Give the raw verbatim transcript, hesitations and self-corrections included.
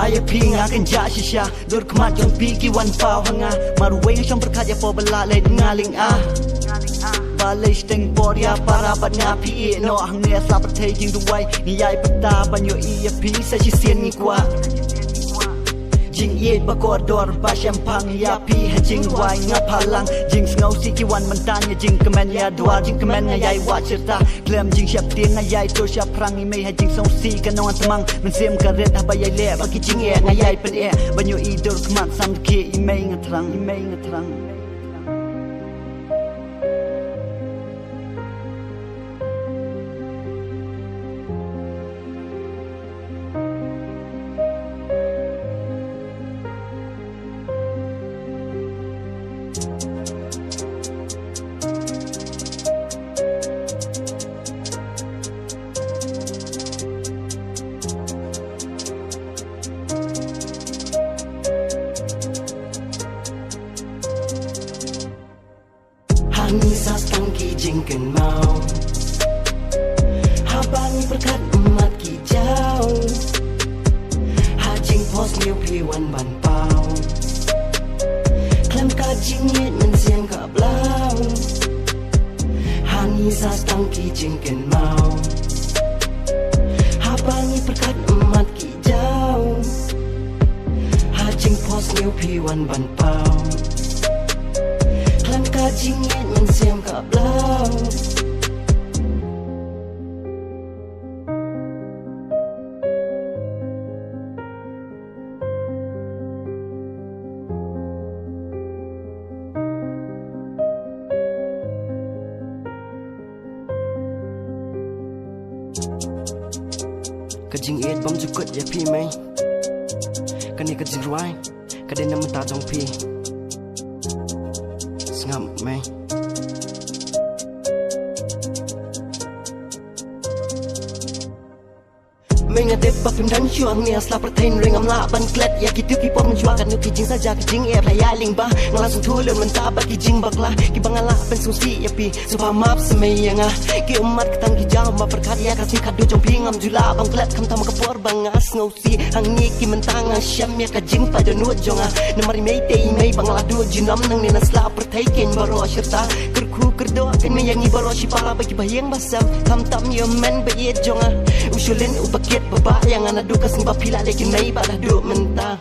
Ïa phi nga kynjah shisha, dur khmat jong phi ki wan paw ha nga. Marwei nga shong pyrkhat ïa phi ba la leit nga lyngba. Balei shiteng por ïa para bad nga phi ïeh noh hangne ha sla pyrthei jingduwai. Ngi ïai pyrta ban ïohi ïa phi sa shisien ngi kwah. Jingïeit ba kordor ba shemphang ïa phi ha jingduwai nga phalang. Jingsngewsih ki wan mynta ïa jingkmen ïa dwar jingkmen nga ïai wad shirta. Khlem jingsheptieng nga ïai tur shaphrang i mei ha jingsngewsih ka nongtmang. Mynsiem ka rit haba ïai leh ba ki jingeh nga ïai pyneh. Ban ïohi dur khmat sam ki i mei nga thrang, i mei nga thrang. Hangne sa tang ki jingkynmaw. Haba ngi pyrkhat mat ki jaw. Ha jingphohsniew phi wan ban paw. Khlem ka jingïeit mynsiem ka blaw. Hangne sa tang ki jingkynmaw. Haba ngi pyrkhat mat ki jaw. Ha jingphohsniew phi wan ban paw. Khlem ka jingïeit mynsiem ka blaw. Ka jingïeit bym ju kut ïa phi mei. Kane ka jingrwai ka dei na bynta jong phi. Sngap mei. Mei nga tip ba phim don shuh hangne ha sla pyrthei, hynrei ngam lah ban klet ïa kito ki por mynshuwa. Katno ki jingsaja ki jingeh phi la ïa lyngba. Nga la sngewthuh lut mynta bad ki jingbakla kiba nga lah ban sngewsih ïa phi. Sngewbha map sa mei ïa nga. Ki ummat ka tang ki jaw, ma pyrkhat ïa ka sngi khadduh jong phi ngam ju lah ban klet, khamtam ka por ba nga sngewsih. Hangne ki mynta nga shem ïa ka jingpait dohnud jong nga. Namar i mei te i mei ba nga la duh junom nangne na sla pyrthei, keiñ baroh shirta. Kyrkhu kyrdoh kein mei ïa ngi baroh shipara bad kiba ïeng ba sem. Khamtam ïa u men ba ïeit jong nga, u shu lin uba kit ba bah ïa nga naduh ka sngi ba phi la leh kein mei bad haduh mynta.